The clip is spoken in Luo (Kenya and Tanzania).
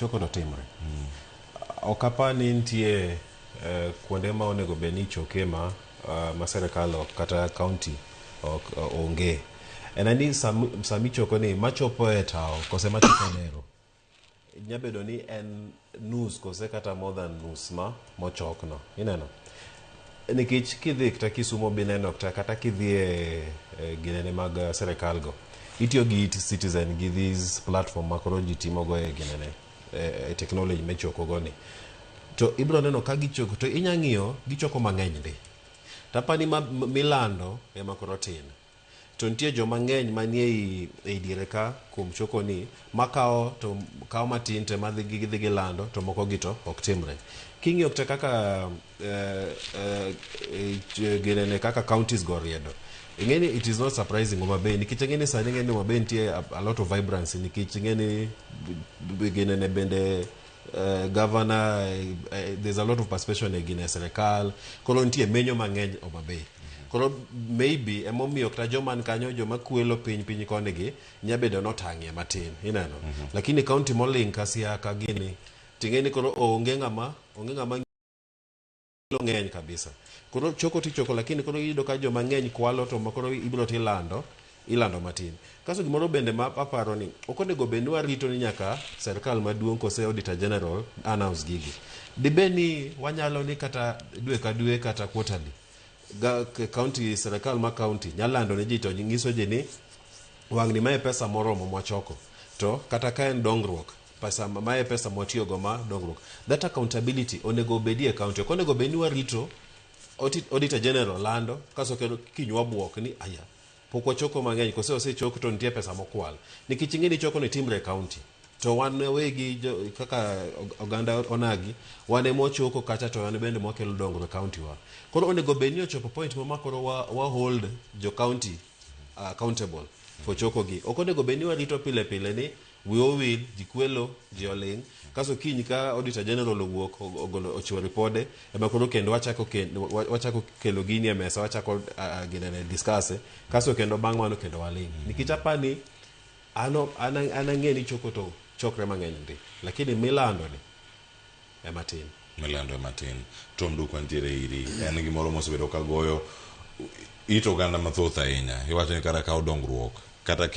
Choko to timre. Ok apar ni nitie kuonde ma onego bed ni ichoke ma sirikal ok kata county ok onge. En ni samichoko ni machopo e tao kose machopo e dero nyabedo ni en nus kose kata more than nus ma mochokno ineno nikech kidhi kata Kisumo bineno kata kidhi e ginene mag sirikal go itiyo gi citizen gi this platform ma koro ji timogo e ginene e technology michoko go ni to ibiro neno ka gichoko to inya ng'iyo gichoko mang'eny ndi tapani ma milando ema koro tin to nitie joma ng'eny manie ei diere ka kuom choko ni makawo to kawo matin to ema gidhi gilando to moko gi to ok timre king'iyo kata kaka ginene kaka counties go oriedo ing'e ni it is not surprising Homa Bay nikech ing'e ni sani ing'e ni Homa Bay nitie a lot of vibrancy nikech ing'e ni ginene bende governor there's a lot of participation e gine sirikal koro nitie menyo mang'eny Homa Bay koro maybe emomiyo kata joma ni kanyo joma kwelo piny piny koni gi nya bedo notang'ie matin ineno lakini county moling ka Siaya ka gini ting'e ni koro onge ng'ama ng'eny kabisa koro choko tichoko lakini koro iyudo ka joma ng'eny kwalo to koro ibiro tilando ilando matin kaso gimoro bende ma aparo ni ok onego bed ni warito ni nyaka sirkal maduong' kose auditor general announce gigi dibed ni wanyalo ni kata dwe ka dwe kata quarterly ga county sirkal ma county nyalo lando ne ji to nyiso ji ni wang'ni mae pesa moromo mwachoko to kata ka en dongruok pesa mae pesa mwatiyogo ma dongruok that accountability onego obedi e county ok onego bed ni warito auditor general lando kaso kendo kiny wabuok ni aya pok wachoko mang'eny kose osechok to nitie pesa mokwal nikech ing'e ni choko ni timre e county to wan wegi kaka oganda onagi wan ema wachoko kacha to wan bende mwakelo dongruok e county wa koro onego bed ni ochopo point mo ma koro wa hold jo county accountable for choko gi ok onego bed ni warito pile pile ni wiwa owil ji kwelo ji oling kaso kiny ka auditor general owuok ogolo ochiwo ripode ema koro kendo wachako kelo gini e mesa wachako ginene discuss kaso kendo bang' mano kendo waling nikech apani an ang'e ni choko to chokre mang'eny ndi lakini milando ni ema tin. Milando ema tin. Tom Dukwa nitiere iri en gimoro mosebedo ka goyo it oganda mathoth ahinya iwacho ni kata kawo dongruok kata